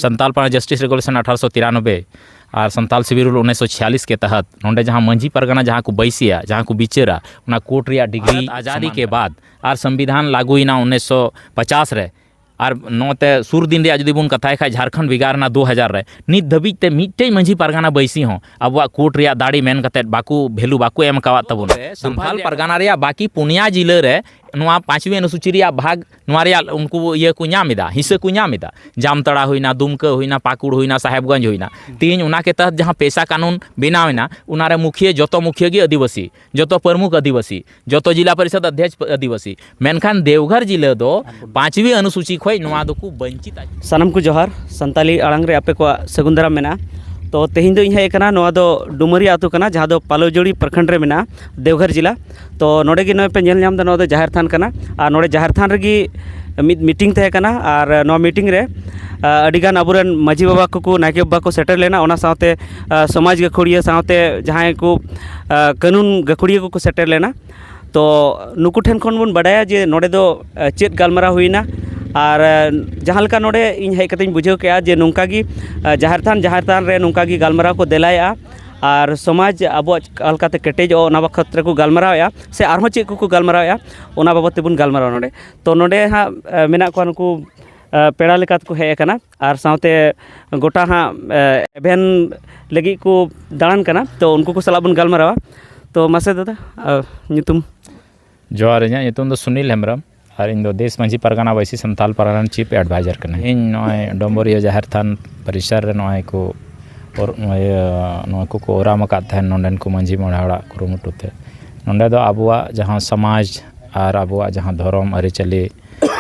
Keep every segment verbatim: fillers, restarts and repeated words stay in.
ᱥᱟᱱᱛᱟᱞ ᱯᱟᱨᱜᱟᱱᱟ justice regulation ᱟᱴᱷᱟᱨᱚᱥᱚ ᱛᱤᱨᱟᱱᱚᱵᱵᱳᱭ ᱟᱨ ᱥᱟᱱᱛᱟᱞ ᱥᱤᱵᱤᱞ rule ᱩᱱᱤᱥᱥᱚ ᱪᱷᱤᱭᱟᱞᱤᱥ ᱠᱮ ᱛᱟᱦᱟᱛ ᱱᱚᱰᱮ ᱡᱟᱦᱟᱸ ᱢᱟᱹᱡᱷᱤ ᱯᱟᱨᱜᱟᱱᱟ ᱡᱟᱦᱟᱸ ᱠᱚ ᱵᱟᱹᱭᱥᱤᱭᱟ, ᱡᱟᱦᱟᱸ ᱠᱚ ᱵᱤᱪᱟᱹᱨᱟ, ᱚᱱᱟ ᱠᱳᱨᱴ ᱨᱮᱭᱟᱜ ᱰᱤᱜᱽᱨᱤ ᱵᱷᱟᱨᱚᱛ ᱟᱡᱟᱫᱤ ᱥᱚᱢᱟᱱ ᱠᱮ ᱵᱟᱫ ᱟᱨ ᱥᱚᱝᱵᱤᱫᱷᱟᱱ ᱞᱟᱹᱜᱩᱭᱮᱱᱟ ᱩᱱᱤᱥᱥᱚ ᱯᱚᱪᱟᱥ ᱨᱮ, ᱟᱨ ᱱᱚᱛᱮ ᱥᱩᱨ ᱫᱤᱱ ᱨᱮᱭᱟᱜ ᱡᱩᱫᱤ ᱵᱚᱱ ᱠᱟᱛᱷᱟᱭ ᱠᱷᱟᱡ, ᱡᱷᱟᱲᱠᱷᱚᱸᱰ ᱵᱷᱮᱜᱟᱨ ᱮᱱᱟ ᱫᱩ ᱦᱟᱡᱟᱨ ᱨᱮ, ᱱᱤᱛ ᱫᱷᱟᱹᱵᱤᱡ ᱛᱮ ᱢᱤᱫᱴᱮᱡ ᱢᱟᱹᱡᱷᱤ ᱯᱟᱨᱜᱟᱱᱟ ᱵᱟᱹᱭᱥᱤ ᱦᱚᱸ ᱟᱵᱚᱣᱟᱜ ᱠᱳᱨᱴ ᱨᱮᱭᱟᱜ ᱫᱟᱲᱮ ᱢᱮᱱ ᱠᱟᱛᱮᱫ ᱵᱟᱠᱚ ᱵᱷᱮᱞᱩ ᱵᱟᱠᱚ ᱮᱢ ᱟᱠᱟᱣᱟᱫ ᱛᱟᱵᱚᱱᱟ᱾ ᱥᱟᱱᱛᱷᱟᱞ ᱯᱟᱨᱜᱟᱱᱟ ᱨᱮᱭᱟᱜ ᱵᱟᱹᱠᱤ ᱯᱩᱱᱭᱟ ᱡᱤᱞᱟᱹ ᱨᱮ ᱱᱚᱣᱟ ᱯᱟᱸᱪᱣᱤ ᱚᱱᱩᱥᱩᱪᱤ ᱨᱮᱭᱟᱜ ᱵᱷᱟᱜᱽ, ᱱᱚᱣᱟ ᱨᱮᱭᱟᱜ ᱩᱱᱠᱩ ᱤᱭᱟᱹ ᱠᱚ ᱧᱟᱢ ᱮᱫᱟ, ᱦᱤᱥᱟᱹ ᱠᱚ ᱧᱟᱢ ᱮᱫᱟ᱾ ᱡᱟᱢᱛᱟᱲᱟ ᱦᱩᱭᱱᱟ, ᱫᱩᱢᱠᱟᱹ ᱦᱩᱭᱱᱟ, ᱯᱟᱹᱠᱩᱲ ᱦᱩᱭᱱᱟ, ᱥᱟᱦᱮᱵᱽᱜᱚᱸᱡᱽ ᱦᱩᱭᱱᱟ᱾ ᱛᱮᱦᱮᱧ ᱚᱱᱟ ᱠᱮ ᱛᱟᱦᱟᱛ ᱡᱟᱦᱟᱸ ᱯᱮᱥᱟ ᱠᱟᱱᱩᱱ ᱵᱮᱱᱟᱣ ᱮᱱᱟ, ᱚᱱᱟ ᱨᱮ ᱢᱩᱠᱷᱤᱭᱟᱹ, ᱡᱚᱛᱚ ᱢᱩᱠᱷᱤᱭᱟᱹ ᱜᱮ ᱟᱹᱫᱤᱵᱟᱹᱥᱤ, ᱡᱚᱛᱚ ᱯᱨᱚᱢᱩᱠᱷ ᱟᱹᱫᱤᱵᱟᱹᱥᱤ, ᱡᱚᱛᱚ ᱡᱤᱞᱟ ᱯᱚᱨᱤᱥᱚᱫ ᱚᱫᱷᱭᱚᱠᱥ ᱟᱹᱫᱤᱵᱟᱹᱥᱤ᱾ ᱢᱮᱱᱠᱷᱟᱱ ᱫᱮᱣᱜᱷᱚᱨ ᱡᱤᱞᱟᱹ ᱫᱚ ᱯᱟᱸᱪᱣᱤ ᱚᱱᱩᱥᱩᱪᱤ ᱠᱷᱚᱱ ᱱᱚᱣᱟ ᱫᱚᱠᱚ ᱵᱚᱧᱪᱤᱛ ᱟᱠᱟᱱᱟ᱾ ᱥᱟᱱᱟᱢ ᱠᱚ ᱡᱚᱦᱟᱨ, ᱥᱟᱱᱛᱟᱞᱤ ᱟᱲᱟᱝ ᱨᱮ ᱟᱯᱮ ᱠᱚᱣᱟᱜ ᱥᱟᱹᱜᱩᱱ ᱫᱟᱨᱟᱢ ᱢᱮᱱᱟᱜᱼᱟ᱾ ᱛᱚ, ᱛᱮᱦᱮᱧ ᱫᱚ ᱤᱧ ᱦᱮᱡ ᱟᱠᱟᱱᱟ, ᱱᱚᱣᱟ ᱫᱚ ᱰᱩᱢᱟᱹᱨᱤᱭᱟ ᱟᱹᱛᱩ ᱠᱟᱱᱟ, ᱡᱟᱦᱟᱸ ᱫᱚ ᱯᱟᱞᱳᱡᱳᱲᱤ ᱯᱨᱚᱠᱷᱚᱸᱰ ᱨᱮ ᱢᱮᱱᱟᱜᱼᱟ, ᱫᱮᱣᱜᱷᱚᱨ ᱡᱮᱞᱟ᱾ ᱛᱚ, ᱱᱚᱰᱮ ᱜᱮ ᱱᱚᱜᱼᱚᱭ ᱯᱮ ᱧᱮᱞ ᱧᱟᱢ ᱮᱫᱟ, ᱱᱚᱣᱟ ᱫᱚ ᱡᱟᱦᱮᱨ ᱛᱷᱟᱱ ᱠᱟᱱᱟ᱾ ᱟᱨ ᱱᱚᱰᱮ ᱡᱟᱦᱮᱨ ᱛᱷᱟᱱ ᱨᱮᱜᱮ ᱢᱤᱫ ᱢᱤᱴᱤᱝ ᱛᱟᱦᱮᱸ ᱠᱟᱱᱟ, ᱟᱨ ᱱᱚᱣᱟ ᱢᱤᱴᱤᱝ ᱨᱮ, ᱟ, ᱟᱹᱰᱤᱜᱟᱱ ᱟᱵᱚᱨᱮᱱ ᱢᱟᱹᱡᱷᱤ ᱵᱟᱵᱟ ᱠᱚᱠᱚ, ᱱᱟᱭᱠᱮ ᱵᱟᱵᱟ ᱠᱚ ᱥᱮᱴᱮᱨ ᱞᱮᱱᱟ, ᱚᱱᱟ ᱥᱟᱶᱛᱮ, ᱟ, ᱥᱚᱢᱟᱡᱽ ᱜᱟᱹᱠᱷᱩᱲᱤᱭᱟᱹ ᱥᱟᱶᱛᱮ ᱡᱟᱦᱟᱸᱭ ᱠᱚ, ᱟ, ᱠᱟᱹᱱᱩᱱ ᱜᱟᱹᱠᱷᱩᱲᱤᱭᱟᱹ ᱠᱚᱠᱚ ᱥᱮᱴᱮᱨ ᱞᱮᱱᱟ᱾ ᱛᱚ, ᱱᱩᱠᱩ ᱴᱷᱮᱱ ᱠᱷᱚᱱ ᱵᱚᱱ ᱵᱟᱰᱟᱭᱟ ᱡᱮ ᱱᱚᱰᱮ ᱫᱚ, ᱟ, ᱪᱮᱫ ᱜᱟᱞᱢᱟᱨᱟᱣ ᱦᱩᱭᱱᱟ, ᱟᱨ, ᱟ, ᱡᱟᱦᱟᱸ ᱞᱮᱠᱟ ᱱᱚᱰᱮ ᱤᱧ ᱦᱮᱡ ᱠᱟᱛᱮᱧ ᱵᱩᱡᱷᱟᱹᱣ ᱠᱮᱜᱼᱟ ᱡᱮ ᱱᱚᱝᱠᱟ ᱜᱮ, ᱟ, ᱡᱟᱦᱮᱨ ᱛᱷᱟᱱ, ᱡᱟᱦᱮᱨ ᱛᱷᱟᱱ ᱨᱮ ᱱᱚᱝᱠᱟ ᱜᱮ ᱜᱟᱞᱢᱟᱨᱟᱣ ᱠᱚ ᱫᱮᱞᱟᱭᱮᱜᱼᱟ, ᱟᱨ ᱥᱚᱢᱟᱡᱽ ᱟᱵᱚᱣᱟᱜ ᱚᱠᱟ ᱞᱮᱠᱟᱛᱮ ᱠᱮᱴᱮᱡᱚᱜᱼᱟ, ᱚᱱᱟ ᱵᱟᱠᱷᱨᱟ ᱛᱮᱠᱚ ᱜᱟᱞᱢᱟᱨᱟᱣᱮᱜᱼᱟ, ᱥᱮ ᱟᱨᱦᱚᱸ ᱪᱮᱫ ᱠᱚᱠᱚ ᱜᱟᱞᱢᱟᱨᱟᱣᱮᱜᱼᱟ, ᱚᱱᱟ ᱵᱟᱵᱚᱫ ᱛᱮᱵᱚᱱ ᱜᱟᱞᱢᱟᱨᱟᱣᱟ ᱱᱚᱰᱮ᱾ ᱛᱚ, ᱱᱚᱰᱮ ᱦᱟᱸᱜ, ᱟ, ᱢᱮᱱᱟᱜ ᱠᱚᱣᱟ ᱱᱩᱠᱩ, ᱟ, ᱯᱮᱲᱟ ᱞᱮᱠᱟ ᱛᱮᱠᱚ ᱦᱮᱡ ᱟᱠᱟᱱᱟ, ᱟᱨ ᱥᱟᱶᱛᱮ ᱜᱚᱴᱟ ᱦᱟᱸᱜ, ᱟ, ᱮᱵᱷᱮᱱ ᱞᱟᱹᱜᱤᱫ ᱠᱚ ᱫᱟᱬᱟᱱ ᱠᱟᱱᱟ᱾ ᱛᱚ, ᱩᱱᱠᱩ ᱠᱚ ᱥᱟᱞᱟᱜ ᱵᱚᱱ ᱜᱟᱞᱢᱟᱨᱟᱣᱟ᱾ ᱛᱚ, ᱢᱟᱥᱮ ᱫᱟᱫᱟ, ᱟ, ᱧᱩᱛᱩᱢ? ᱡᱚᱦᱟᱨ, ᱤᱧᱟᱹᱜ ᱧᱩᱛᱩᱢ ᱫᱚ ᱥᱩᱱᱤᱞ ᱦᱮᱢᱵᱨᱚᱢ, ᱟᱨ ᱤᱧ ᱫᱚ ᱫᱮᱥ ᱢᱟᱹᱡᱷᱤ ᱯᱟᱨᱜᱟᱱᱟ ᱵᱟᱹᱭᱥᱤ ᱥᱟᱱᱛᱟᱞ ᱯᱟᱨᱜᱟᱱᱟ ᱨᱮᱱ ᱪᱤᱯ ᱮᱰᱵᱷᱟᱭᱡᱟᱨ ᱠᱟᱹᱱᱟᱹᱧ᱾ ᱤᱧ ᱱᱚᱜᱼᱚᱭ ᱰᱚᱢᱵᱚᱨᱤᱭᱟᱹ ᱡᱟᱦᱮᱨ ᱛᱷᱟᱱ ᱯᱚᱨᱤᱥᱚᱨ ᱨᱮ ᱱᱚᱜᱼᱚᱭ ᱠᱚ ᱚᱨ-, ᱤᱭᱟᱹ, ᱱᱚᱣᱟ ᱠᱚᱠᱚ ᱚᱨᱟᱢ ᱟᱠᱟᱫ ᱛᱟᱦᱮᱱ ᱱᱚᱰᱮᱱ ᱠᱚ ᱢᱟᱹᱡᱷᱤ ᱢᱚᱬᱮ ᱦᱚᱲᱟᱜ ᱠᱩᱨᱩᱢᱩᱴᱩ ᱛᱮ᱾ ᱱᱚᱰᱮ ᱫᱚ ᱟᱵᱚᱣᱟᱜ ᱡᱟᱦᱟᱸ ᱥᱚᱢᱟᱡᱽ ᱟᱨ ᱟᱵᱚᱣᱟᱜ ᱡᱟᱦᱟᱸ ᱫᱷᱚᱨᱚᱢ ᱟᱹᱨᱤᱪᱟᱹᱞᱤ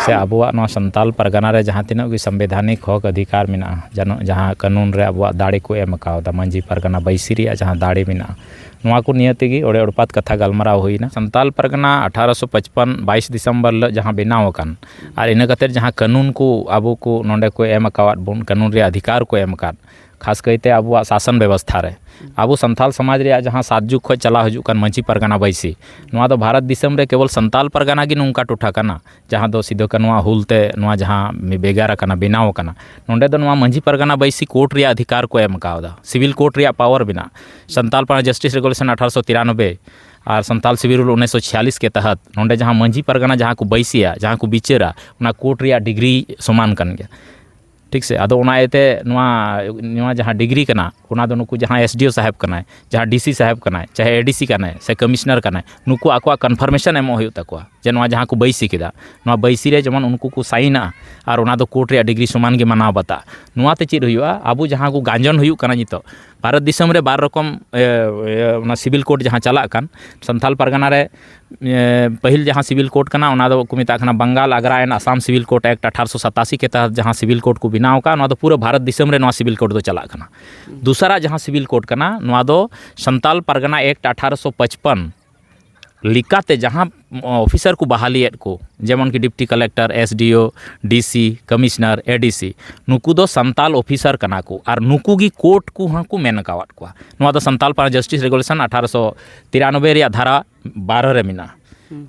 ᱥᱮ ᱟᱵᱚᱣᱟᱜ ᱱᱚᱣᱟ ᱥᱟᱱᱛᱟᱞ ᱯᱟᱨᱜᱟᱱᱟ ᱨᱮ ᱡᱟᱦᱟᱸ ᱛᱤᱱᱟᱹᱜ ᱜᱮ ᱥᱟᱝᱵᱤᱫᱷᱟᱱᱤᱠ ᱦᱚᱠ ᱚᱫᱷᱤᱠᱟᱨ ᱢᱮᱱᱟᱜᱼᱟ, ᱡᱟᱱᱚ-, ᱡᱟᱦᱟᱸ ᱠᱟᱹᱱᱩᱱ ᱨᱮ ᱟᱵᱚᱣᱟᱜ ᱫᱟᱲᱮ ᱠᱚ ᱮᱢ ᱠᱟᱣᱫᱟ, ᱢᱟᱹᱡᱷᱤ ᱯᱟᱨᱜᱟᱱᱟ ᱵᱟᱹᱭᱥᱤ ᱨᱮᱭᱟᱜ ᱡᱟᱦᱟᱸ ᱫᱟᱲᱮ ᱢᱮᱱᱟᱜᱼᱟ, ᱱᱚᱣᱟ ᱠᱚ ᱱᱤᱭᱟᱹ ᱛᱮᱜᱮ ᱚᱲᱮ ᱚᱲᱯᱟᱛ ᱠᱟᱛᱷᱟ ᱜᱟᱞᱢᱟᱨᱟᱣ ᱦᱩᱭᱱᱟ᱾ ᱥᱟᱱᱛᱟᱞ ᱯᱟᱨᱜᱟᱱᱟ ᱟᱴᱷᱟᱨᱚᱥᱚ ᱯᱟᱸᱪᱯᱟᱱ ᱵᱟᱭᱤᱥ ᱰᱤᱥᱮᱢᱵᱚᱨ ᱦᱤᱞᱳᱜ ᱡᱟᱦᱟᱸ ᱵᱮᱱᱟᱣ ᱟᱠᱟᱱ, ᱟᱨ ᱤᱱᱟᱹ ᱠᱟᱛᱮᱫ ᱡᱟᱦᱟᱸ ᱠᱟᱹᱱᱩᱱ ᱠᱚ ᱟᱵᱚ ᱠᱚ ᱱᱚᱰᱮ ᱠᱚ ᱮᱢ ᱟᱠᱟᱣᱟᱫ ᱵᱚᱱ, ᱠᱟᱹᱱᱩᱱ ᱨᱮᱭᱟᱜ ᱚᱫᱷᱤᱠᱟᱨ ᱠᱚ ᱮᱢ ᱟᱠᱟᱫ, ᱠᱷᱟᱥ ᱠᱟᱭᱛᱮ ᱟᱵᱚᱣᱟᱜ ᱥᱟᱥᱚᱱ ᱵᱮᱵᱚᱥᱛᱷᱟ ᱨᱮ᱾ ᱟᱵᱚ ᱥᱟᱱᱛᱟᱞ ᱥᱚᱢᱟᱡᱽ ᱨᱮᱭᱟᱜ ᱡᱟᱦᱟᱸ ᱥᱟᱛ ᱡᱩᱜᱽ ᱠᱷᱚᱱ ᱪᱟᱞᱟᱣ ᱦᱤᱡᱩᱜ ᱠᱟᱱ ᱢᱟᱹᱡᱷᱤ ᱯᱟᱨᱜᱟᱱᱟ ᱵᱟᱹᱭᱥᱤ, ᱱᱚᱣᱟ ᱫᱚ ᱵᱷᱟᱨᱚᱛ ᱫᱤᱥᱚᱢ ᱨᱮ ᱠᱮᱵᱚᱞ ᱥᱟᱱᱛᱟᱞ ᱯᱟᱨᱜᱟᱱᱟ ᱜᱮ ᱱᱚᱝᱠᱟ ᱴᱚᱴᱷᱟ ᱠᱟᱱᱟ, ᱡᱟᱦᱟᱸ ᱫᱚ ᱥᱤᱫᱩ ᱠᱟᱹᱱᱩᱣᱟᱜ ᱦᱩᱞ ᱛᱮ ᱱᱚᱣᱟ ᱡᱟᱦᱟᱸ ᱵᱷᱮᱜᱟᱨ ᱟᱠᱟᱱᱟ, ᱵᱮᱱᱟᱣ ᱟᱠᱟᱱᱟ᱾ ᱱᱚᱸᱰᱮ ᱫᱚ ᱱᱚᱣᱟ ᱢᱟᱹᱡᱷᱤ ᱯᱟᱨᱜᱟᱱᱟ ᱵᱟᱹᱭᱥᱤ ᱠᱳᱨᱴ ᱨᱮᱭᱟᱜ ᱚᱫᱷᱤᱠᱟᱨ ᱠᱚ ᱮᱢ ᱠᱟᱣᱫᱟ, ᱥᱤᱵᱤᱞ ᱠᱳᱨᱴ ᱨᱮᱭᱟᱜ ᱯᱟᱣᱟᱨ ᱢᱮᱱᱟᱜᱼᱟ᱾ ᱥᱟᱱᱛᱟᱞ ᱯᱟᱨᱜᱟᱱᱟ ᱡᱟᱥᱴᱤᱥ ᱨᱮᱜᱩᱞᱮᱥᱚᱱ ᱟᱴᱷᱟᱨᱚᱥᱚ ᱛᱤᱨᱟᱱᱚᱵᱵᱳᱭ ᱟᱨ ᱥᱟᱱᱛᱟᱞ ᱥᱤᱵᱤᱞ ᱨᱩᱞ ᱩᱱᱤᱥᱥᱚ ᱪᱷᱤᱭᱟᱞᱤᱥ ᱠᱮ ᱛᱟᱦᱟᱛ ᱱᱚᱸᱰᱮ ᱡᱟᱦᱟᱸ ᱢᱟᱹᱡᱷᱤ ᱯᱟᱨᱜᱟᱱᱟ ᱡᱟᱦᱟᱸ ᱠᱚ ᱵᱟᱹᱭᱥᱤᱭᱟ, ᱡᱟᱦᱟᱸ ᱠᱚ ᱵᱤᱪᱟᱹᱨᱟ, ᱚᱱᱟ ᱠᱳᱨᱴ ᱨᱮᱭᱟᱜ ᱰᱤᱜᱽᱨᱤ ᱥᱚᱢᱟᱱ ᱠᱟᱱ ᱜᱮᱭᱟ᱾ ᱴᱷᱤᱠ ᱥᱮ? ᱟᱫᱚ ᱚᱱᱟ ᱤᱭᱟᱹᱛᱮ ᱱᱚᱣᱟ, ᱱᱚᱣᱟ ᱡᱟᱦᱟᱸ ᱰᱤᱜᱽᱨᱤ ᱠᱟᱱᱟ, ᱚᱱᱟ ᱫᱚ ᱱᱩᱠᱩ ᱡᱟᱦᱟᱸ ᱮᱥ ᱰᱤ ᱳ ᱥᱟᱦᱮᱵᱽ ᱠᱟᱱᱟᱭ, ᱡᱟᱦᱟᱸ ᱰᱤ ᱥᱤ ᱥᱟᱦᱮᱵᱽ ᱠᱟᱱᱟᱭ, ᱪᱟᱦᱮ ᱮ ᱰᱤ ᱥᱤ ᱠᱟᱱᱟᱭ ᱥᱮ ᱠᱚᱢᱤᱥᱚᱱᱟᱨ ᱠᱟᱱᱟᱭ, ᱱᱩᱠᱩ ᱟᱠᱚᱣᱟᱜ ᱠᱚᱱᱯᱷᱟᱨᱢᱮᱥᱚᱱ ᱮᱢᱚᱜ ᱦᱩᱭᱩᱜ ᱛᱟᱠᱚᱣᱟ ᱡᱮ ᱱᱚᱣᱟ ᱡᱟᱦᱟᱸ ᱠᱚ ᱵᱟᱹᱭᱥᱤ ᱠᱮᱫᱟ, ᱱᱚᱣᱟ ᱵᱟᱹᱭᱥᱤ ᱨᱮ ᱡᱮᱢᱚᱱ ᱩᱱᱠᱩ ᱠᱚ ᱥᱟᱭᱤᱱᱟ ᱟᱨ ᱚᱱᱟ ᱫᱚ ᱠᱳᱨᱴ ᱨᱮᱭᱟᱜ ᱰᱤᱜᱽᱨᱤ ᱥᱚᱢᱟᱱ ᱜᱮ ᱢᱟᱱᱟᱣ ᱵᱟᱛᱟᱜᱼᱟ᱾ ᱱᱚᱣᱟᱛᱮ ᱪᱮᱫ ᱦᱩᱭᱩᱜᱼᱟ? ᱟᱵᱚ ᱡᱟᱦᱟᱸ ᱠᱚ ᱜᱟᱸᱡᱚᱱ ᱦᱩᱭᱩᱜ ᱠᱟᱱᱟ ᱱᱤᱛᱚᱜ ᱵᱷᱟᱨᱚᱛ ᱫᱤᱥᱚᱢ ᱨᱮ ᱵᱟᱨ ᱨᱚᱠᱚᱢ, ᱮ, ᱮ, ᱚᱱᱟ ᱥᱤᱵᱤᱞ ᱠᱳᱰ ᱡᱟᱦᱟᱸ ᱪᱟᱞᱟᱜ ᱠᱟᱱ, ᱥᱟᱱᱛᱟᱞ ᱯᱟᱨᱜᱟᱱᱟ ᱨᱮ, ᱮ, ᱯᱟᱹᱦᱤᱞ ᱡᱟᱦᱟᱸ ᱥᱤᱵᱤᱞ ᱠᱳᱰ ᱠᱟᱱᱟ, ᱚᱱᱟ ᱫᱚ ᱠᱚ ᱢᱮᱛᱟᱜ ᱠᱟᱱᱟ ᱵᱟᱝᱜᱟᱞ ᱟᱜᱽᱨᱟ and Assam civil code act ᱟᱴᱷᱟᱨᱚᱥᱚ ᱥᱟᱛᱟᱥᱤ ᱠᱮ ᱛᱟᱦᱟᱛ ᱡᱟᱦᱟᱸ ᱥᱤᱵᱤᱞ ᱠᱳᱰ ᱠᱚ ᱵᱮᱱᱟᱣ ᱟᱠᱟᱫ, ᱱᱚᱣᱟ ᱫᱚ ᱯᱩᱨᱟᱹ ᱵᱷᱟᱨᱚᱛ ᱫᱤᱥᱚᱢ ᱨᱮ ᱱᱚᱣᱟ ᱥᱤᱵᱤᱞ ᱠᱳᱰ ᱫᱚ ᱪᱟᱞᱟᱜ ᱠᱟᱱᱟ᱾ ᱫᱩᱥᱟᱨᱟ ᱡᱟᱦᱟᱸ ᱥᱤᱵᱤᱞ ᱠᱳᱰ ᱠᱟᱱᱟ, ᱱᱚᱣᱟ ᱫᱚ ᱥᱟᱱᱛᱟᱞ ᱯᱟᱨᱜᱟᱱᱟ ᱮᱠᱴ ᱟᱴᱷᱟᱨᱚᱥᱚ ᱯᱟᱸᱪᱯᱟᱱ ᱞᱮᱠᱟᱛᱮ ᱡᱟᱦᱟᱸ ᱚᱯᱷᱤᱥᱟᱨ ᱠᱚ ᱵᱟᱦᱟᱞᱤᱭᱮᱫ ᱠᱚ, ᱡᱮᱢᱚᱱ ᱠᱤ ᱰᱤᱯᱴᱤ ᱠᱟᱞᱮᱠᱴᱚᱨ, ᱮᱥ ᱰᱤ ᱳ, ᱰᱤ ᱥᱤ, ᱠᱚᱢᱤᱥᱚᱱᱟᱨ, ᱮ ᱰᱤ ᱥᱤ, ᱱᱩᱠᱩ ᱫᱚ ᱥᱟᱱᱛᱟᱞ ᱚᱯᱷᱤᱥᱟᱨ ᱠᱟᱱᱟ ᱠᱚ ᱟᱨ ᱱᱩᱠᱩ ᱜᱮ ᱠᱳᱨᱴ ᱠᱚ ᱦᱚᱸ ᱠᱚ ᱢᱮᱱ ᱟᱠᱟᱣᱟᱫ ᱠᱚᱣᱟ᱾ ᱱᱚᱣᱟ ᱫᱚ ᱥᱟᱱᱛᱟᱞ ᱯᱟᱨᱜᱟᱱᱟ ᱡᱟᱥᱴᱤᱥ ᱨᱮᱜᱩᱞᱮᱥᱚᱱ ᱟᱴᱷᱟᱨᱚᱥᱚ ᱛᱤᱨᱟᱱᱚᱵᱵᱳᱭ ᱨᱮᱭᱟᱜ ᱫᱷᱟᱨᱟ ᱵᱟᱨᱚ ᱨᱮ ᱢᱮᱱᱟᱜᱼᱟ᱾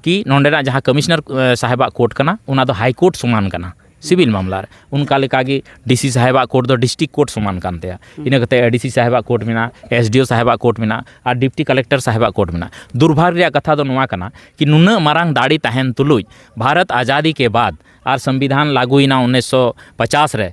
ᱠᱤ ᱱᱚᱸᱰᱮᱱᱟᱜ ᱡᱟᱦᱟᱸ ᱠᱚᱢᱤᱥᱚᱱᱟᱨ, ᱮ, ᱥᱟᱦᱮᱵᱟᱜ ᱠᱳᱨᱴ ᱠᱟᱱᱟ, ᱚᱱᱟ ᱫᱚ ᱦᱟᱭ ᱠᱳᱨᱴ ᱥᱚᱢᱟᱱ ᱠᱟᱱᱟ ᱥᱤᱵᱤᱞ ᱢᱟᱢᱞᱟ ᱨᱮ᱾ ᱚᱱᱠᱟ ᱞᱮᱠᱟᱜᱮ ᱰᱤ ᱥᱤ ᱥᱟᱦᱮᱵᱟᱜ ᱠᱳᱨᱴ ᱫᱚ ᱰᱤᱥᱴᱨᱤᱠᱴ ᱠᱳᱨᱴ ᱥᱚᱢᱟᱱ ᱠᱟᱱ ᱛᱟᱭᱟ᱾ ᱤᱱᱟᱹ ᱠᱟᱛᱮ ᱮ ᱰᱤ ᱥᱤ ᱥᱟᱦᱮᱵᱟᱜ ᱠᱳᱨᱴ ᱢᱮᱱᱟᱜᱼᱟ, ᱮᱥ ᱰᱤ ᱳ ᱥᱟᱦᱮᱵᱟᱜ ᱠᱳᱨᱴ ᱢᱮᱱᱟᱜᱼᱟ ᱟᱨ ᱰᱤᱯᱴᱤ ᱠᱟᱞᱮᱠᱴᱚᱨ ᱥᱟᱦᱮᱵᱟᱜ ᱠᱳᱨᱴ ᱢᱮᱱᱟᱜᱼᱟ᱾ ᱫᱩᱨᱵᱷᱟᱜᱽ ᱨᱮᱭᱟᱜ ᱠᱟᱛᱷᱟ ᱫᱚ ᱱᱚᱣᱟ ᱠᱟᱱᱟ ᱠᱤ ᱱᱩᱱᱟᱹᱜ ᱢᱟᱨᱟᱝ ᱫᱟᱲᱮ ᱛᱟᱦᱮᱱ ᱛᱩᱞᱩᱡ ᱵᱷᱟᱨᱚᱛ ᱟᱡᱟᱫᱤ ᱠᱮ ᱵᱟᱫ ᱟᱨ ᱥᱚᱝᱵᱤᱫᱷᱟᱱ ᱞᱟᱹᱜᱩᱭᱮᱱᱟ ᱩᱱᱤᱥᱥᱚ ᱯᱚᱪᱟᱥ ᱨᱮ,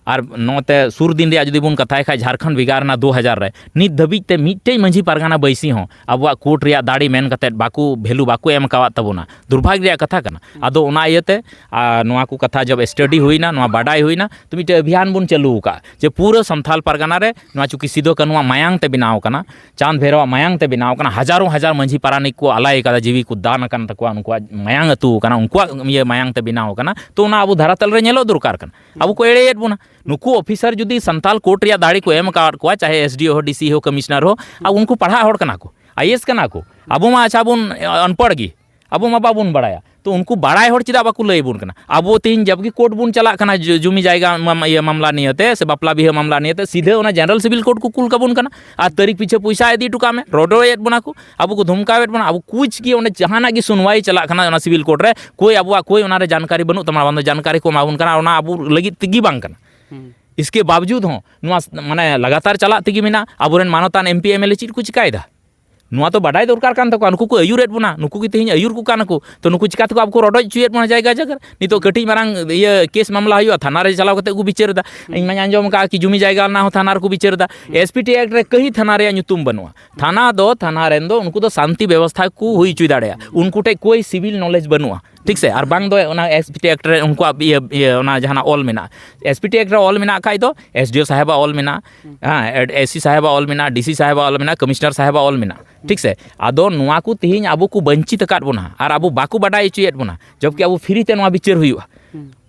ᱟᱨ ᱱᱚᱛᱮ ᱥᱩᱨ ᱫᱤᱱ ᱨᱮᱭᱟᱜ ᱡᱩᱫᱤ ᱵᱚᱱ ᱠᱟᱛᱷᱟᱭ ᱠᱷᱟᱡ, ᱡᱷᱟᱲᱠᱷᱚᱸᱰ ᱵᱷᱮᱜᱟᱨ ᱮᱱᱟ ᱫᱩ ᱦᱟᱡᱟᱨ ᱨᱮ, ᱱᱤᱛ ᱫᱷᱟᱹᱵᱤᱡ ᱛᱮ ᱢᱤᱫᱴᱮᱡ ᱢᱟᱹᱡᱷᱤ ᱯᱟᱨᱜᱟᱱᱟ ᱵᱟᱹᱭᱥᱤ ᱦᱚᱸ ᱟᱵᱚᱣᱟᱜ ᱠᱳᱨᱴ ᱨᱮᱭᱟᱜ ᱫᱟᱲᱮ ᱢᱮᱱ ᱠᱟᱛᱮᱫ ᱵᱟᱠᱚ ᱵᱷᱮᱞᱩ ᱵᱟᱠᱚ ᱮᱢ ᱟᱠᱟᱣᱟᱫ ᱛᱟᱵᱚᱱᱟ᱾ ᱫᱩᱨᱵᱷᱟᱜᱽ ᱨᱮᱭᱟᱜ ᱠᱟᱛᱷᱟ ᱠᱟᱱᱟ᱾ ᱟᱫᱚ ᱚᱱᱟ ᱤᱭᱟᱹᱛᱮ, ᱟᱨ ᱱᱚᱣᱟ ᱠᱚ ᱠᱟᱛᱷᱟ ᱡᱚᱵ ᱥᱴᱟᱰᱤ ᱦᱩᱭᱱᱟ, ᱱᱚᱣᱟ ᱵᱟᱰᱟᱭ ᱦᱩᱭᱱᱟ, ᱛᱚ ᱢᱤᱫᱴᱮᱡ ᱚᱵᱷᱤᱭᱟᱱ ᱵᱚᱱ ᱪᱟᱹᱞᱩ ᱟᱠᱟᱫᱼᱟ ᱡᱮ ᱯᱩᱨᱟᱹ ᱥᱟᱱᱛᱷᱟᱞ ᱯᱟᱨᱜᱟᱱᱟ ᱨᱮ ᱱᱚᱣᱟ ᱪᱩᱸᱠᱤ ᱥᱤᱫᱚ ᱠᱟᱹᱱᱩᱣᱟᱜ ᱢᱟᱭᱟᱝ ᱛᱮ ᱵᱮᱱᱟᱣ ᱟᱠᱟᱱᱟ, ᱪᱟᱸᱫᱽ ᱵᱷᱮᱨᱚᱣᱟᱜ ᱢᱟᱭᱟᱝ ᱛᱮ ᱵᱮᱱᱟᱣ ᱟᱠᱟᱱᱟ, ᱦᱟᱡᱟᱨᱚ ᱦᱟᱡᱟᱨ ᱢᱟᱹᱡᱷᱤ ᱯᱟᱨᱟᱱᱤᱠ ᱠᱚ ᱟᱞᱟᱭ ᱟᱠᱟᱫᱟ, ᱡᱤᱣᱤ ᱠᱚ ᱫᱟᱱ ᱟᱠᱟᱱ ᱛᱟᱠᱚᱣᱟ, ᱩᱱᱠᱩᱣᱟᱜ ᱢᱟᱭᱟᱝ ᱟᱹᱛᱩ ᱟᱠᱟᱱᱟ, ᱩᱱᱠᱩᱣᱟᱜ ᱤᱭᱟᱹ ᱢᱟᱭᱟᱝ ᱛᱮ ᱵᱮᱱᱟᱣ ᱟᱠᱟᱱᱟ᱾ ᱛᱚ ᱚᱱᱟ ᱟᱵᱚ ᱫᱷᱟᱨᱟᱛᱟᱞ ᱨᱮ ᱧᱮᱞᱚᱜ ᱫᱚᱨᱠᱟᱨ ᱠᱟᱱᱟ᱾ ᱟᱵᱚ ᱠᱚ ᱮᱲᱮᱭᱮᱫ ᱵᱚᱱᱟ᱾ ᱱᱩᱠᱩ ᱚᱯᱷᱤᱥᱟᱨ ᱡᱩᱫᱤ ᱥᱟᱱᱛᱟᱞ ᱠᱳᱨᱴ ᱨᱮᱭᱟᱜ ᱫᱟᱲᱮ ᱠᱚ ᱮᱢ ᱟᱠᱟᱣᱟᱫ ᱠᱚᱣᱟ, ᱪᱟᱦᱮ ᱮᱥ ᱰᱤ ᱳ ᱦᱳ, ᱰᱤ ᱥᱤ ᱦᱳ, ᱠᱚᱢᱤᱥᱚᱱᱟᱨ ᱦᱳ, ᱟᱨ ᱩᱱᱠᱩ ᱯᱟᱲᱦᱟᱜ ᱦᱚᱲ ᱠᱟᱱᱟ ᱠᱚ, ᱟᱭ ᱮ ᱮᱥ ᱠᱟᱱᱟ ᱠᱚ, ᱟᱵᱚ ᱢᱟ ᱟᱪᱪᱷᱟ ᱵᱚᱱ, ᱮ, ᱚᱱᱯᱚᱲ ᱜᱮ, ᱟᱵᱚ ᱢᱟ ᱵᱟᱵᱚᱱ ᱵᱟᱲᱟᱭᱟ᱾ ᱛᱚ ᱩᱱᱠᱩ ᱵᱟᱲᱟᱭ ᱦᱚᱲ ᱪᱮᱫᱟᱜ ᱵᱟᱠᱚ ᱞᱟᱹᱭ ᱟᱵᱚᱱ ᱠᱟᱱᱟ? ᱟᱵᱚ ᱛᱮᱦᱮᱧ ᱡᱟᱵᱠᱤ ᱠᱳᱨᱴ ᱵᱚᱱ ᱪᱟᱞᱟᱜ ᱠᱟᱱᱟ, ᱡᱩ- ᱡᱩᱢᱤ ᱡᱟᱭᱜᱟ ᱢᱟᱢ- ᱤᱭᱟᱹ ᱢᱟᱢᱞᱟ ᱱᱤᱭᱟᱹᱛᱮ ᱥᱮ ᱵᱟᱯᱞᱟ ᱵᱤᱦᱟᱹ ᱢᱟᱢᱞᱟ ᱱᱤᱭᱟᱹᱛᱮ, ᱥᱤᱫᱷᱟᱹ ᱚᱱᱟ ᱡᱮᱱᱟᱨᱮᱞ ᱥᱤᱵᱤᱞ ᱠᱳᱨᱴ ᱠᱚ ᱠᱩᱞ ᱠᱟᱵᱚᱱ ᱠᱟᱱᱟ᱾ ᱟᱨ ᱛᱟᱹᱨᱤᱠᱷ ᱯᱤᱪᱷᱟᱹ ᱯᱚᱭᱥᱟ ᱤᱫᱤ ᱦᱚᱴᱚ ᱠᱟᱜ ᱢᱮ, ᱨᱚᱰᱚᱭᱮᱫ ᱵᱚᱱᱟ ᱠᱚ, ᱟᱵᱚ ᱠᱚ ᱫᱷᱚᱢᱠᱟᱣᱮᱫ ᱵᱚᱱᱟ, ᱟᱵᱚ ᱠᱩᱪ ᱜᱮ ᱚᱸᱰᱮ ᱡᱟᱦᱟᱱᱟᱜ ᱜᱮ ᱥᱩᱱᱣᱟᱭ ᱪᱟᱞᱟᱜ ᱠᱟᱱᱟ ᱚᱱᱟ ᱥᱤᱵᱤᱞ ᱠᱳᱨᱴ ᱨᱮ, ᱠᱳᱭ ᱟᱵᱚᱣᱟᱜ ᱠᱳᱭ ᱚᱱᱟ ᱨᱮ ᱡᱟᱱᱠᱟᱨᱤ ᱵᱟᱹᱱᱩᱜ ᱛᱟᱵᱚᱱᱟ, ᱵᱟᱝ ᱫᱚ ᱡᱟᱱᱠᱟᱨᱤ ᱠᱚ ᱮᱢᱟ ᱵᱚᱱ ᱠᱟᱱᱟ, ᱚᱱᱟ ᱟᱵᱚ ᱞᱟᱹᱜᱤᱫ ᱛᱮᱜᱮ ᱵᱟᱝ ᱠᱟᱱᱟ᱾ ᱤᱥᱠᱮ ᱵᱟᱵᱡᱩᱫ ᱦᱚᱸ ᱱᱚᱣᱟ ᱢᱟᱱᱮ ᱞᱟᱜᱟᱛᱟᱨ ᱪᱟᱞᱟᱜ ᱛᱮᱜᱮ ᱢᱮᱱᱟᱜᱼᱟ᱾ ᱟᱵᱚᱨᱮᱱ ᱢᱟᱱᱚᱛᱟᱱ M P M L A ᱪᱮᱫ ᱠᱚ ᱪᱤᱠᱟᱭᱮᱫᱟ? ᱱᱚᱣᱟ ᱛᱚ ᱵᱟᱰᱟᱭ ᱫᱚᱨᱠᱟᱨ ᱠᱟᱱ ᱛᱟᱠᱚᱣᱟ᱾ ᱱᱩᱠᱩ ᱠᱚ ᱟᱹᱭᱩᱨᱮᱫ ᱵᱚᱱᱟ, ᱱᱩᱠᱩ ᱜᱮ ᱛᱮᱦᱮᱧ ᱟᱹᱭᱩᱨ ᱠᱚ ᱠᱟᱱᱟ ᱠᱚ᱾ ᱛᱚ ᱱᱩᱠᱩ ᱪᱤᱠᱟ ᱛᱮᱠᱚ ᱟᱵᱚ ᱠᱚ ᱨᱚᱰᱚᱡ ᱦᱚᱪᱚᱭᱮᱫ ᱵᱚᱱᱟ ᱡᱟᱭᱜᱟ ᱡᱟᱭᱜᱟ ᱨᱮ? ᱱᱤᱛᱚᱜ ᱠᱟᱹᱴᱤᱡ ᱢᱟᱨᱟᱝ ᱤᱭᱟᱹ ᱠᱮᱥ ᱢᱟᱢᱞᱟ ᱦᱩᱭᱩᱜᱼᱟ, ᱛᱷᱟᱱᱟ ᱨᱮ ᱪᱟᱞᱟᱣ ᱠᱟᱛᱮ ᱠᱚ ᱵᱤᱪᱟᱹᱨ ᱮᱫᱟ᱾ ᱤᱧ ᱢᱟᱧ ᱟᱸᱡᱚᱢ ᱟᱠᱟᱫᱼᱟ ᱠᱤ ᱡᱩᱢᱤ ᱡᱟᱭᱜᱟ ᱨᱮᱱᱟᱜ ᱦᱚᱸ ᱛᱷᱟᱱᱟ ᱨᱮᱠᱚ ᱵᱤᱪᱟᱹᱨ ᱮᱫᱟ᱾ ᱮᱥ ᱯᱤ ᱴᱤ ᱮᱠᱴ ᱨᱮ ᱠᱟᱹᱦᱤ ᱛᱷᱟᱱᱟ ᱨᱮᱭᱟᱜ ᱧᱩᱛᱩᱢ ᱵᱟᱹᱱᱩᱜᱼᱟ᱾ ᱛᱷᱟᱱᱟ ᱫᱚ, ᱛᱷᱟᱱᱟ ᱨᱮᱱ ᱫᱚ ᱩᱱᱠᱩ ᱫᱚ ᱥᱟᱱᱛᱤ ᱵᱮᱵᱚᱥᱛᱷᱟ ᱠᱚ ᱦᱩᱭ ᱦᱚᱪᱚ ᱫᱟᱲᱮᱭᱟᱜᱼᱟ, ᱩᱱᱠᱩ ᱴᱷᱮᱡ ᱠᱳᱭ ᱥᱤᱵᱤᱞ ᱱᱚᱞᱮᱡᱽ ᱵᱟᱹᱱᱩᱜᱼᱟ, ᱴᱷᱤᱠ ᱥᱮ? ᱟᱨ ᱵᱟᱝ ᱫᱚ ᱚᱱᱟ ᱮᱥ ᱯᱤ ᱴᱤ ᱮᱠᱴ ᱨᱮ ᱩᱱᱠᱩᱣᱟᱜ ᱤᱭᱟᱹ, ᱤᱭᱟᱹ, ᱚᱱᱟ ᱡᱟᱦᱟᱱᱟᱜ ᱚᱞ ᱢᱮᱱᱟᱜᱼᱟ, ᱮᱥ ᱯᱤ ᱴᱤ ᱮᱠᱴ ᱨᱮ ᱚᱞ ᱢᱮᱱᱟᱜ ᱠᱷᱟᱡ ᱫᱚ ᱮᱥ ᱰᱤ ᱳ ᱥᱟᱦᱮᱵᱟᱜ ᱚᱞ ᱢᱮᱱᱟᱜᱼᱟ, ᱦᱮᱸ, ᱮᱥ ᱥᱤ ᱥᱟᱦᱮᱵᱟᱜ ᱚᱞ ᱢᱮᱱᱟᱜᱼᱟ, ᱰᱤ ᱥᱤ ᱥᱟᱦᱮᱵᱟᱜ ᱚᱞ ᱢᱮᱱᱟᱜᱼᱟ, ᱠᱚᱢᱤᱥᱱᱟᱨ ᱥᱟᱦᱮᱵᱟᱜ ᱚᱞ ᱢᱮᱱᱟᱜᱼᱟ, ᱴᱷᱤᱠ ᱥᱮ? ᱟᱫᱚ ᱱᱚᱣᱟ ᱠᱚ ᱛᱮᱦᱮᱧ ᱟᱵᱚ ᱠᱚ ᱵᱚᱧᱪᱤᱛ ᱟᱠᱟᱫ ᱵᱚᱱᱟ ᱟᱨ ᱟᱵᱚ ᱵᱟᱠᱚ ᱵᱟᱰᱟᱭ ᱦᱚᱪᱚᱭᱮᱫ ᱵᱚᱱᱟ, ᱡᱚᱵᱠᱤ ᱟᱵᱚ ᱯᱷᱨᱤ ᱛᱮ ᱱᱚᱣᱟ ᱵᱤᱪᱟᱹᱨ ᱦᱩᱭᱩᱜᱼᱟ᱾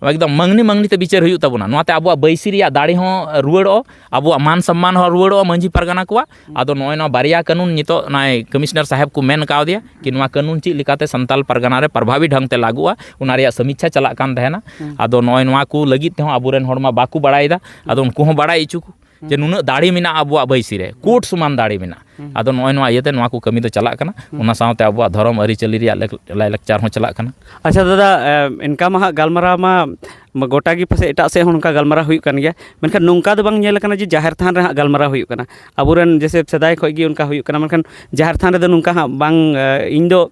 ᱮᱠᱫᱚᱢ ᱢᱟᱹᱝᱱᱤ ᱢᱟᱹᱝᱱᱤ ᱛᱮ ᱵᱤᱪᱟᱹᱨ ᱦᱩᱭᱩᱜ ᱛᱟᱵᱚᱱᱟ᱾ ᱱᱚᱣᱟᱛᱮ ᱟᱵᱚᱣᱟᱜ ᱵᱟᱹᱭᱥᱤ ᱨᱮᱭᱟᱜ ᱫᱟᱲᱮ ᱦᱚᱸ ᱨᱩᱣᱟᱹᱲᱚᱜᱼᱟ, ᱟᱵᱚᱣᱟᱜ ᱢᱟᱱ ᱥᱚᱢᱢᱟᱱ ᱦᱚᱸ ᱨᱩᱣᱟᱹᱲᱚᱜᱼᱟ ᱢᱟᱹᱡᱷᱤ ᱯᱟᱨᱜᱟᱱᱟ ᱠᱚᱣᱟᱜ᱾ ᱟᱫᱚ ᱱᱚᱜᱼᱚᱭ ᱱᱚᱣᱟ ᱵᱟᱨᱭᱟ ᱠᱟᱹᱱᱩᱱ ᱱᱤᱛᱚᱜ ᱱᱚᱜᱼᱚᱭ ᱠᱚᱢᱤᱥᱱᱟᱨ ᱥᱟᱦᱮᱵᱽ ᱠᱚ ᱢᱮᱱ ᱠᱟᱣᱫᱮᱭᱟ ᱠᱤ ᱱᱚᱣᱟ ᱠᱟᱹᱱᱩᱱ ᱪᱮᱫ ᱞᱮᱠᱟᱛᱮ ᱥᱟᱱᱛᱟᱞ ᱯᱟᱨᱜᱟᱱᱟ ᱨᱮ ᱯᱨᱚᱵᱷᱟᱵᱤ ᱰᱷᱚᱝ ᱛᱮ ᱞᱟᱹᱜᱩᱜᱼᱟ, ᱚᱱᱟ ᱨᱮᱭᱟᱜ ᱥᱚᱢᱤᱪᱪᱷᱟ ᱪᱟᱞᱟᱜ ᱠᱟᱱ ᱛᱟᱦᱮᱱᱟ᱾ ᱟᱫᱚ ᱱᱚᱜᱼᱚᱭ ᱱᱚᱣᱟ ᱠᱚ ᱞᱟᱹᱜᱤᱫ ᱛᱮᱦᱚᱸ ᱟᱵᱚᱨᱮᱱ ᱦᱚᱲ ᱢᱟ ᱵᱟᱠᱚ ᱵᱟᱲᱟᱭᱮᱫᱟ, ᱟᱫᱚ ᱩᱱᱠᱩ ᱦᱚᱸ ᱵᱟᱲᱟᱭ ᱦᱚᱪᱚ ᱠᱚ ᱡᱮ ᱱᱩᱱᱟᱹᱜ ᱫᱟᱲᱮ ᱢᱮᱱᱟᱜᱼᱟ ᱟᱵᱚᱣᱟᱜ ᱵᱟᱹᱭᱥᱤ ᱨᱮ, ᱠᱳᱨᱴ ᱥᱚᱢᱟᱱ ᱫᱟᱲᱮ ᱢᱮᱱᱟᱜᱼᱟ᱾ ᱟᱫᱚ ᱱᱚᱜᱼᱚᱭ ᱱᱚᱣᱟ ᱤᱭᱟᱹᱛᱮ ᱱᱚᱣᱟ ᱠᱚ ᱠᱟᱹᱢᱤ ᱫᱚ ᱪᱟᱞᱟᱜ ᱠᱟᱱᱟ᱾ ᱚᱱᱟ ᱥᱟᱶᱛᱮ ᱟᱵᱚᱣᱟᱜ ᱫᱷᱚᱨᱚᱢ ᱟᱹᱨᱤᱪᱟᱹᱞᱤ ᱨᱮᱭᱟᱜ ᱞᱮᱠ- ᱞᱟᱭᱼᱞᱟᱠᱪᱟᱨ ᱦᱚᱸ ᱪᱟᱞᱟᱜ ᱠᱟᱱᱟ᱾ ᱟᱪᱪᱷᱟ ᱫᱟᱫᱟ, ᱮ, ᱤᱱᱠᱟ ᱢᱟ ᱦᱟᱸᱜ ᱜᱟᱞᱢᱟᱨᱟᱣ ᱢᱟ ᱜᱚᱴᱟ ᱜᱮ ᱯᱟᱥᱮᱡ ᱮᱴᱟᱜ ᱥᱮᱫ ᱦᱚᱸ ᱱᱚᱝᱠᱟ ᱜᱟᱞᱢᱟᱨᱟᱣ ᱦᱩᱭᱩᱜ ᱠᱟᱱ ᱜᱮᱭᱟ, ᱢᱮᱱᱠᱷᱟᱱ ᱱᱚᱝᱠᱟ ᱫᱚ ᱵᱟᱝ ᱧᱮᱞ ᱟᱠᱟᱱᱟ ᱡᱮ ᱡᱟᱦᱮᱨ ᱛᱷᱟᱱ ᱨᱮ ᱦᱟᱸᱜ ᱜᱟᱞᱢᱟᱨᱟᱣ ᱦᱩᱭᱩᱜ ᱠᱟᱱᱟ᱾ ᱟᱵᱚᱨᱮᱱ ᱡᱮᱥᱮ ᱥᱮᱫᱟᱭ ᱠᱷᱚᱱ ᱜᱮ ᱚᱱᱠᱟ ᱦᱩᱭᱩᱜ ᱠᱟᱱᱟ, ᱢᱮᱱᱠᱷᱟᱱ ᱡᱟᱦᱮᱨ ᱛᱷᱟᱱ ᱨᱮᱫᱚ ᱱᱚᱝᱠᱟ ᱦᱟᱸᱜ ᱵᱟᱝ, ᱮ, ᱤᱧ ᱫᱚ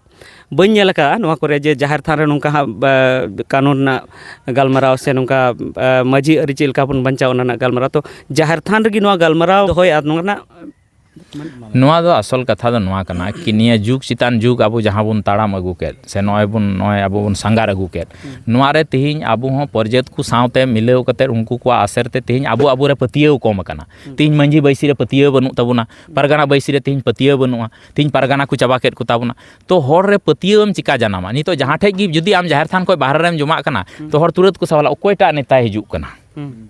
ᱵᱟᱹᱧ ᱧᱮᱞ ᱟᱠᱟᱫᱼᱟ ᱱᱚᱣᱟ ᱠᱚᱨᱮ ᱡᱮ ᱡᱟᱦᱮᱨ ᱛᱷᱟᱱ ᱨᱮ ᱱᱚᱝᱠᱟ ᱦᱟᱸᱜ, ᱮ, ᱠᱟᱹᱱᱩᱱ ᱨᱮᱱᱟᱜ ᱜᱟᱞᱢᱟᱨᱟᱣ ᱥᱮ ᱱᱚᱝᱠᱟ, ᱮ, ᱢᱟᱹᱡᱷᱤ ᱟᱹᱨᱤ ᱪᱮᱫ ᱞᱮᱠᱟ ᱵᱚᱱ ᱵᱟᱧᱪᱟᱣ ᱚᱱᱟ ᱨᱮᱱᱟᱜ ᱜᱟᱞᱢᱟᱨᱟᱣ᱾ ᱛᱚ ᱡᱟᱦᱮᱨ ᱛᱷᱟᱱ ᱨᱮᱜᱮ ᱱᱚᱣᱟ ᱜᱟᱞᱢᱟᱨᱟᱣ ᱫᱚᱦᱚᱭᱟ ᱱᱚᱣᱟ ᱨᱮᱱᱟᱜ ᱱᱚᱣᱟ ᱫᱚ ᱟᱥᱚᱞ ᱠᱟᱛᱷᱟ ᱫᱚ ᱱᱚᱣᱟ ᱠᱟᱱᱟ ᱠᱤ ᱱᱤᱭᱟᱹ ᱡᱩᱜᱽ ᱪᱮᱛᱟᱱ ᱡᱩᱜᱽ ᱟᱵᱚ ᱡᱟᱦᱟᱸ ᱵᱚᱱ ᱛᱟᱲᱟᱢ ᱟᱹᱜᱩ ᱠᱮᱫ ᱥᱮ ᱱᱚᱜᱼᱚᱭ ᱵᱚᱱ, ᱱᱚᱜᱼᱚᱭ ᱟᱵᱚ ᱵᱚᱱ ᱥᱟᱸᱜᱷᱟᱨ ᱟᱹᱜᱩ ᱠᱮᱫ, ᱱᱚᱣᱟ ᱨᱮ ᱛᱮᱦᱮᱧ ᱟᱵᱚ ᱦᱚᱸ ᱯᱚᱨᱡᱟᱹᱛ ᱠᱚ ᱥᱟᱶᱛᱮ ᱢᱤᱞᱟᱹᱣ ᱠᱟᱛᱮᱫ ᱩᱱᱠᱩ ᱠᱚᱣᱟᱜ ᱟᱥᱮᱨ ᱛᱮ ᱛᱮᱦᱮᱧ ᱟᱵᱚ, ᱟᱵᱚ ᱨᱮ ᱯᱟᱹᱛᱭᱟᱹᱣ ᱠᱚᱢ ᱟᱠᱟᱱᱟ᱾ ᱛᱮᱦᱮᱧ ᱢᱟᱹᱡᱷᱤ ᱵᱟᱹᱭᱥᱤ ᱨᱮ ᱯᱟᱹᱛᱭᱟᱹᱣ ᱵᱟᱹᱱᱩᱜ ᱛᱟᱵᱚᱱᱟ, ᱯᱟᱨᱜᱟᱱᱟ ᱵᱟᱹᱭᱥᱤ ᱨᱮ ᱛᱮᱦᱮᱧ ᱯᱟᱹᱛᱭᱟᱹᱣ ᱵᱟᱹᱱᱩᱜᱼᱟ, ᱛᱮᱦᱮᱧ ᱯᱟᱨᱜᱟᱱᱟ ᱠᱚ ᱪᱟᱵᱟ ᱠᱮᱫ ᱠᱚ ᱛᱟᱵᱚᱱᱟ᱾ ᱛᱚ ᱦᱚᱲ ᱨᱮ ᱯᱟᱹᱛᱭᱟᱹᱣ ᱮᱢ ᱪᱤᱠᱟ ᱡᱟᱱᱟᱢᱟ? ᱱᱤᱛᱚᱜ ᱡᱟᱦᱟᱸ ᱴᱷᱮᱡ ᱜᱮ ᱡᱩᱫᱤ ᱟᱢ ᱡᱟᱦᱮᱨ ᱛᱷᱟᱱ ᱠᱷᱚᱱ ᱵᱟᱦᱨᱮ ᱨᱮᱢ ᱡᱚᱢᱟᱜ ᱠᱟᱱᱟ, ᱛᱚ ᱦᱚᱲ ᱛᱩᱨᱟᱹᱛ ᱠᱚ ᱥᱟᱣᱟᱞᱟ, "ᱚᱠᱚᱭᱴᱟᱜ ᱱᱮᱛᱟᱭ ᱦᱤᱡᱩᱜ ᱠᱟᱱᱟ?"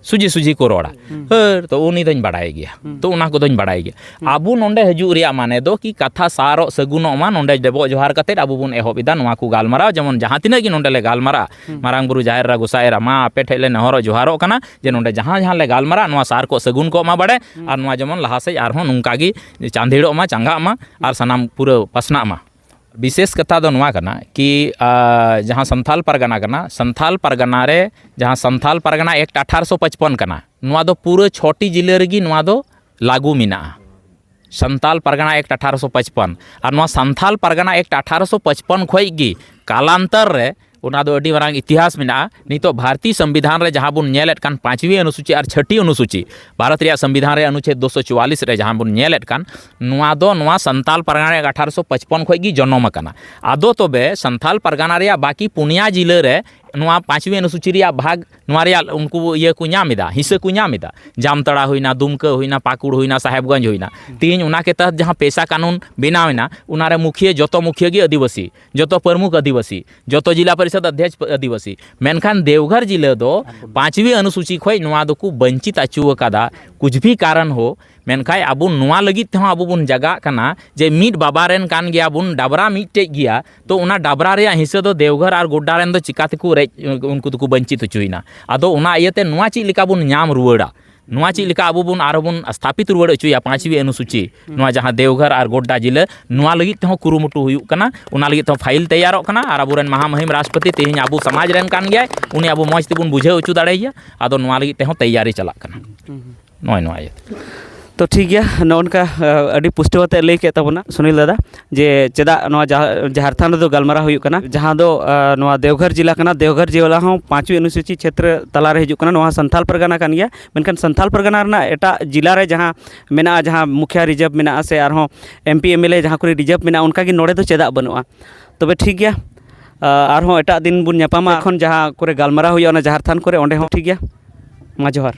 ᱥᱩᱡᱷᱤ ᱥᱩᱡᱷᱤ ᱠᱚ ᱨᱚᱲᱟ᱾ ᱦᱟᱹᱨ, ᱛᱚ ᱩᱱᱤ ᱫᱚᱧ ᱵᱟᱲᱟᱭ ᱜᱮᱭᱟ᱾ ᱛᱚ ᱚᱱᱟ ᱠᱚᱫᱚᱧ ᱵᱟᱲᱟᱭ ᱜᱮᱭᱟ᱾ ᱟᱵᱚ ᱱᱚᱰᱮ ᱦᱤᱡᱩᱜ ᱨᱮᱭᱟᱜ ᱢᱟᱱᱮ ᱫᱚ ᱠᱤ ᱠᱟᱛᱷᱟ ᱥᱟᱨᱚᱜ ᱥᱟᱹᱜᱩᱱᱚᱜ ᱢᱟ, ᱱᱚᱰᱮ ᱰᱚᱵᱚᱜ ᱡᱚᱦᱟᱨ ᱠᱟᱛᱮᱫ ᱟᱵᱚ ᱵᱚᱱ ᱮᱦᱚᱵ ᱮᱫᱟ ᱱᱚᱣᱟ ᱠᱚ ᱜᱟᱞᱢᱟᱨᱟᱣ᱾ ᱡᱮᱢᱚᱱ ᱡᱟᱦᱟᱸ ᱛᱤᱱᱟᱹᱜ ᱜᱮ ᱱᱚᱰᱮ ᱞᱮ ᱜᱟᱞᱢᱟᱨᱟᱜᱼᱟ, ᱢᱟᱨᱟᱝ ᱵᱩᱨᱩ, ᱡᱟᱦᱮᱨ ᱮᱨᱟ, ᱜᱚᱸᱥᱟᱭ ᱮᱨᱟ, ᱢᱟ ᱟᱯᱮ ᱴᱷᱮᱡ ᱞᱮ ᱱᱮᱦᱚᱨᱚᱜ ᱡᱚᱦᱟᱨᱚᱜ ᱠᱟᱱᱟ ᱡᱮ ᱱᱚᱰᱮ ᱡᱟᱦᱟᱸ ᱡᱟᱦᱟᱸ ᱞᱮ ᱜᱟᱞᱢᱟᱨᱟᱜ ᱱᱚᱣᱟ ᱥᱟᱨ ᱠᱚᱜ ᱥᱟᱹᱜᱩᱱ ᱠᱚᱜ ᱢᱟ ᱵᱟᱲᱮ, ᱟᱨ ᱱᱚᱣᱟ ᱡᱮᱢᱚᱱ ᱞᱟᱦᱟ ᱥᱮᱫ ᱟᱨᱦᱚᱸ ᱱᱚᱝᱠᱟ ᱜᱮ ᱪᱟᱸᱫᱮᱲᱚᱜ ᱢᱟ, ᱪᱟᱸᱜᱟᱜ ᱢᱟ ᱟᱨ ᱥᱟᱱᱟᱢ ᱯᱩᱨᱟᱹ ᱯᱟᱥᱱᱟᱜ ᱢᱟ᱾ ᱵᱤᱥᱮᱥ ᱠᱟᱛᱷᱟ ᱫᱚ ᱱᱚᱣᱟ ᱠᱟᱱᱟ ᱠᱤ, ᱟ, ᱡᱟᱦᱟᱸ ᱥᱟᱱᱛᱷᱟᱞ ᱯᱟᱨᱜᱟᱱᱟ ᱠᱟᱱᱟ, ᱥᱟᱱᱛᱷᱟᱞ ᱯᱟᱨᱜᱟᱱᱟ ᱨᱮ ᱡᱟᱦᱟᱸ ᱥᱟᱱᱛᱷᱟᱞ ᱯᱟᱨᱜᱟᱱᱟ ᱮᱠᱴ ᱟᱴᱷᱟᱨᱚᱥᱚ ᱯᱟᱸᱪᱯᱚᱱ ᱠᱟᱱᱟ, ᱱᱚᱣᱟ ᱫᱚ ᱯᱩᱨᱟᱹ ᱪᱷᱚᱴᱤ ᱡᱤᱞᱟᱹ ᱨᱮᱜᱮ ᱱᱚᱣᱟ ᱫᱚ ᱞᱟᱹᱜᱩ ᱢᱮᱱᱟᱜᱼᱟ᱾ ᱥᱟᱱᱛᱟᱞ ᱯᱟᱨᱜᱟᱱᱟ ᱮᱠᱴ ᱟᱴᱷᱟᱨᱚᱥᱚ ᱯᱟᱸᱪᱯᱚᱱ᱾ ᱟᱨ ᱱᱚᱣᱟ ᱥᱟᱱᱛᱷᱟᱞ ᱯᱟᱨᱜᱟᱱᱟ ᱮᱠᱴ ᱟᱴᱷᱟᱨᱚᱥᱚ ᱯᱟᱸᱪᱯᱚᱱ ᱠᱷᱚᱡ ᱜᱮ ᱠᱟᱞᱟᱱᱛᱟᱨ ᱨᱮ ᱚᱱᱟ ᱫᱚ ᱟᱹᱰᱤ ᱢᱟᱨᱟᱝ ᱤᱛᱤᱦᱟᱥ ᱢᱮᱱᱟᱜᱼᱟ᱾ ᱱᱤᱛᱚᱜ ᱵᱷᱟᱨᱚᱛᱤᱭᱚ ᱥᱚᱝᱵᱤᱫᱷᱟᱱ ᱨᱮ ᱡᱟᱦᱟᱸ ᱵᱚᱱ ᱧᱮᱞᱮᱫ ᱠᱟᱱ ᱯᱟᱸᱪᱣᱤ ᱚᱱᱩᱥᱩᱪᱤ ᱟᱨ ᱪᱷᱟᱹᱴᱤ ᱚᱱᱩᱥᱩᱪᱤ, ᱵᱷᱟᱨᱚᱛ ᱨᱮᱭᱟᱜ ᱥᱚᱝᱵᱤᱫᱷᱟᱱ ᱨᱮ ᱚᱱᱩᱪᱷᱮᱫ ᱫᱩᱥᱚ ᱪᱩᱣᱟᱞᱤᱥ ᱨᱮ ᱡᱟᱦᱟᱸ ᱵᱚᱱ ᱧᱮᱞᱮᱫ ᱠᱟᱱ, ᱱᱚᱣᱟ ᱫᱚ ᱱᱚᱣᱟ ᱥᱟᱱᱛᱟᱞ ᱯᱟᱨᱜᱟᱱᱟ ᱨᱮᱭᱟᱜ ᱟᱴᱷᱟᱨᱚᱥᱚ ᱯᱟᱸᱪᱯᱚᱱ ᱠᱷᱚᱡ ᱜᱮ ᱡᱚᱱᱚᱢ ᱟᱠᱟᱱᱟ᱾ ᱟᱫᱚ ᱛᱚᱵᱮ ᱥᱟᱱᱛᱟᱞ ᱯᱟᱨᱜᱟᱱᱟ ᱨᱮᱭᱟᱜ ᱵᱟᱹᱠᱤ ᱯᱩᱱᱭᱟ ᱡᱤᱞᱟᱹ ᱨᱮ ᱱᱚᱣᱟ ᱯᱟᱸᱪᱣᱤ ᱚᱱᱩᱥᱩᱪᱤ ᱨᱮᱭᱟᱜ ᱵᱷᱟᱜᱽ, ᱱᱚᱣᱟ ᱨᱮᱭᱟᱜ ᱩᱱᱠᱩ ᱤᱭᱟᱹ ᱠᱚ ᱧᱟᱢ ᱮᱫᱟ, ᱦᱤᱥᱟᱹ ᱠᱚ ᱧᱟᱢ ᱮᱫᱟ᱾ ᱡᱟᱢᱛᱟᱲᱟ ᱦᱩᱭᱱᱟ, ᱫᱩᱢᱠᱟᱹ ᱦᱩᱭᱱᱟ, ᱯᱟᱹᱠᱩᱲ ᱦᱩᱭᱱᱟ, ᱥᱟᱦᱮᱵᱽᱜᱚᱸᱡᱽ ᱦᱩᱭᱱᱟ᱾ ᱛᱮᱦᱮᱧ ᱚᱱᱟ ᱠᱮ ᱛᱟᱦᱟᱛ ᱡᱟᱦᱟᱸ ᱯᱮᱥᱟ ᱠᱟᱹᱱᱩᱱ ᱵᱮᱱᱟᱣ ᱮᱱᱟ, ᱚᱱᱟ ᱨᱮ ᱢᱩᱠᱷᱤᱭᱟᱹ, ᱡᱚᱛᱚ ᱢᱩᱠᱷᱤᱭᱟᱹ ᱜᱮ ᱟᱹᱫᱤᱵᱟᱹᱥᱤ, ᱡᱚᱛᱚ ᱯᱨᱚᱢᱩᱠᱷ ᱟᱹᱫᱤᱵᱟᱹᱥᱤ, ᱡᱚᱛᱚ ᱡᱤᱞᱟ ᱯᱚᱨᱤᱥᱚᱫ ᱚᱫᱷᱭᱚᱠᱷ ᱟᱹᱫᱤᱵᱟᱹᱥᱤ᱾ ᱢᱮᱱᱠᱷᱟᱱ ᱫᱮᱣᱜᱷᱚᱨ ᱡᱤᱞᱟᱹ ᱫᱚ ᱯᱟᱸᱪᱣᱤ ᱚᱱᱩᱥᱩᱪᱤ ᱠᱷᱚᱱ ᱱᱚᱣᱟ ᱫᱚᱠᱚ ᱵᱚᱧᱪᱤᱛ ᱟᱹᱪᱩ ᱟᱠᱟᱫᱟ, ᱠᱩᱪ ᱵᱷᱤ ᱠᱟᱨᱚᱱ ᱦᱳ᱾ ᱢᱮᱱᱠᱷᱟᱱ ᱟᱵᱚ ᱱᱚᱣᱟ ᱞᱟᱹᱜᱤᱫ ᱛᱮᱦᱚᱸ ᱟᱵᱚ ᱵᱚᱱ ᱡᱟᱜᱟᱜ ᱠᱟᱱᱟ ᱡᱮ ᱢᱤᱫ ᱵᱟᱵᱟ ᱨᱮᱱ ᱠᱟᱱ ᱜᱮᱭᱟ ᱵᱚᱱ, ᱰᱟᱵᱽᱨᱟ ᱢᱤᱫᱴᱮᱡ ᱜᱮᱭᱟ, ᱛᱚ ᱚᱱᱟ ᱰᱟᱵᱽᱨᱟ ᱨᱮᱭᱟᱜ ᱦᱤᱥᱟᱹ ᱫᱚ ᱫᱮᱣᱜᱷᱚᱨ ᱟᱨ ᱜᱳᱰᱰᱟ ᱨᱮᱱ ᱫᱚ ᱪᱤᱠᱟ ᱛᱮᱠᱚ ᱨᱮᱡ, ᱩᱱᱠᱩ ᱫᱚᱠᱚ ᱵᱚᱧᱪᱤᱛ ᱦᱚᱪᱚᱭᱮᱱᱟ? ᱟᱫᱚ ᱚᱱᱟ ᱤᱭᱟᱹᱛᱮ ᱱᱚᱣᱟ ᱪᱮᱫ ᱞᱮᱠᱟ ᱵᱚᱱ ᱧᱟᱢ ᱨᱩᱣᱟᱹᱲᱟ, ᱱᱚᱣᱟ ᱪᱮᱫ ᱞᱮᱠᱟ ᱟᱵᱚ ᱵᱚᱱ ᱟᱨᱦᱚᱸ ᱵᱚᱱ ᱥᱛᱷᱟᱯᱤᱛ ᱨᱩᱣᱟᱹᱲ ᱦᱚᱪᱚᱭᱟ ᱯᱟᱸᱪᱣᱤ ᱚᱱᱩᱥᱩᱪᱤ, ᱱᱚᱣᱟ ᱡᱟᱦᱟᱸ ᱫᱮᱣᱜᱷᱚᱨ ᱟᱨ ᱜᱳᱰᱰᱟ ᱡᱤᱞᱟᱹ, ᱱᱚᱣᱟ ᱞᱟᱹᱜᱤᱫ ᱛᱮᱦᱚᱸ ᱠᱩᱨᱩᱢᱩᱴᱩ ᱦᱩᱭᱩᱜ ᱠᱟᱱᱟ, ᱚᱱᱟ ᱞᱟᱹᱜᱤᱫ ᱛᱮᱦᱚᱸ ᱯᱷᱟᱭᱤᱞ ᱛᱮᱭᱟᱨᱚᱜ ᱠᱟᱱᱟ᱾ ᱟᱨ ᱟᱵᱚᱨᱮᱱ ᱢᱟᱦᱟ ᱢᱟᱹᱦᱤᱢ ᱨᱟᱥᱴᱨᱚᱯᱚᱛᱤ ᱛᱮᱦᱮᱧ ᱟᱵᱚ ᱥᱚᱢᱟᱡᱽ ᱨᱮᱱ ᱠᱟᱱ ᱜᱮᱭᱟᱭ, ᱩᱱᱤ ᱟᱵᱚ ᱢᱚᱡᱽ ᱛᱮᱵᱚᱱ ᱵᱩᱡᱷᱟᱹᱣ ᱦᱚᱪᱚ ᱫᱟᱲᱮᱭᱟᱭᱟ᱾ ᱟᱫᱚ ᱱᱚᱣᱟ ᱞᱟᱹᱜᱤᱫ ᱛᱮᱦᱚᱸ ᱛᱮᱭᱟᱨᱤ ᱪᱟᱞᱟᱜ ᱠᱟᱱᱟ᱾ ᱱᱚᱜᱼᱚᱭ ᱱᱚᱣᱟ ᱤᱭᱟᱹ᱾ ᱛᱚ ᱴᱷᱤᱠ ᱜᱮᱭᱟ, ᱱᱚᱜᱼᱚ ᱱᱚᱝᱠᱟ, ᱟ, ᱟᱹᱰᱤ ᱯᱩᱥᱴᱟᱹᱣ ᱟᱛᱮ ᱞᱟᱹᱭ ᱠᱮᱫ ᱛᱟᱵᱚᱱᱟ ᱥᱩᱱᱤᱞ ᱫᱟᱫᱟ, ᱡᱮ ᱪᱮᱫᱟᱜ ᱱᱚᱣᱟ ᱡᱟᱦᱟᱸ ᱡᱷᱟᱲᱠᱷᱚᱸᱰ ᱨᱮᱫᱚ ᱜᱟᱞᱢᱟᱨᱟᱣ ᱦᱩᱭᱩᱜ ᱠᱟᱱᱟ, ᱡᱟᱦᱟᱸ ᱫᱚ, ᱟ, ᱱᱚᱣᱟ ᱫᱮᱣᱜᱷᱚᱨ ᱡᱮᱞᱟ ᱠᱟᱱᱟ, ᱫᱮᱣᱜᱷᱚᱨ ᱡᱮᱞᱟ ᱦᱚᱸ ᱯᱟᱸᱪᱣᱤ ᱚᱱᱩᱥᱩᱪᱤ ᱪᱷᱮᱛᱨᱚ ᱛᱟᱞᱟᱨᱮ ᱦᱤᱡᱩᱜ ᱠᱟᱱᱟ᱾ ᱱᱚᱣᱟ ᱥᱟᱱᱛᱷᱟᱞ ᱯᱟᱨᱜᱟᱱᱟ ᱠᱟᱱ ᱜᱮᱭᱟ, ᱢᱮᱱᱠᱷᱟᱱ ᱥᱟᱱᱛᱷᱟᱞ ᱯᱟᱨᱜᱟᱱᱟ ᱨᱮᱱᱟᱜ ᱮᱴᱟᱜ ᱡᱮᱞᱟ ᱨᱮ ᱡᱟᱦᱟᱸ ᱢᱮᱱᱟᱜᱼᱟ, ᱡᱟᱦᱟᱸ ᱢᱩᱠᱷᱤᱭᱟ ᱨᱤᱡᱟᱨᱵᱷ ᱢᱮᱱᱟᱜᱼᱟ, ᱥᱮ ᱟᱨᱦᱚᱸ M P M L A ᱡᱟᱦᱟᱸ ᱠᱚᱨᱮ ᱨᱤᱡᱟᱨᱵᱷ ᱢᱮᱱᱟᱜᱼᱟ, ᱚᱱᱠᱟ ᱜᱮ ᱱᱚᱰᱮ ᱫᱚ ᱪᱮᱫᱟᱜ ᱵᱟᱹᱱᱩᱜᱼᱟ? ᱛᱚᱵᱮ ᱴᱷᱤᱠ ᱜᱮᱭᱟ, ᱟ, ᱟᱨᱦᱚᱸ ᱮᱴᱟᱜ ᱫᱤᱱ ᱵᱚᱱ ᱧᱟᱯᱟᱢᱟ᱾ ᱮᱠᱷᱚᱱ ᱡᱟᱦᱟᱸ ᱠᱚᱨᱮ ᱜᱟᱞᱢᱟᱨᱟᱣ ᱦᱩᱭᱩᱜᱼᱟ, ᱚᱱᱟ ᱡᱟᱦᱮᱨ ᱛᱷᱟᱱ ᱠᱚᱨᱮ, ᱚᱸᱰᱮ ᱦᱚᱸ ᱴᱷᱤᱠ ᱜᱮᱭᱟ᱾ ᱢᱟ ᱡᱚᱦᱟᱨ᱾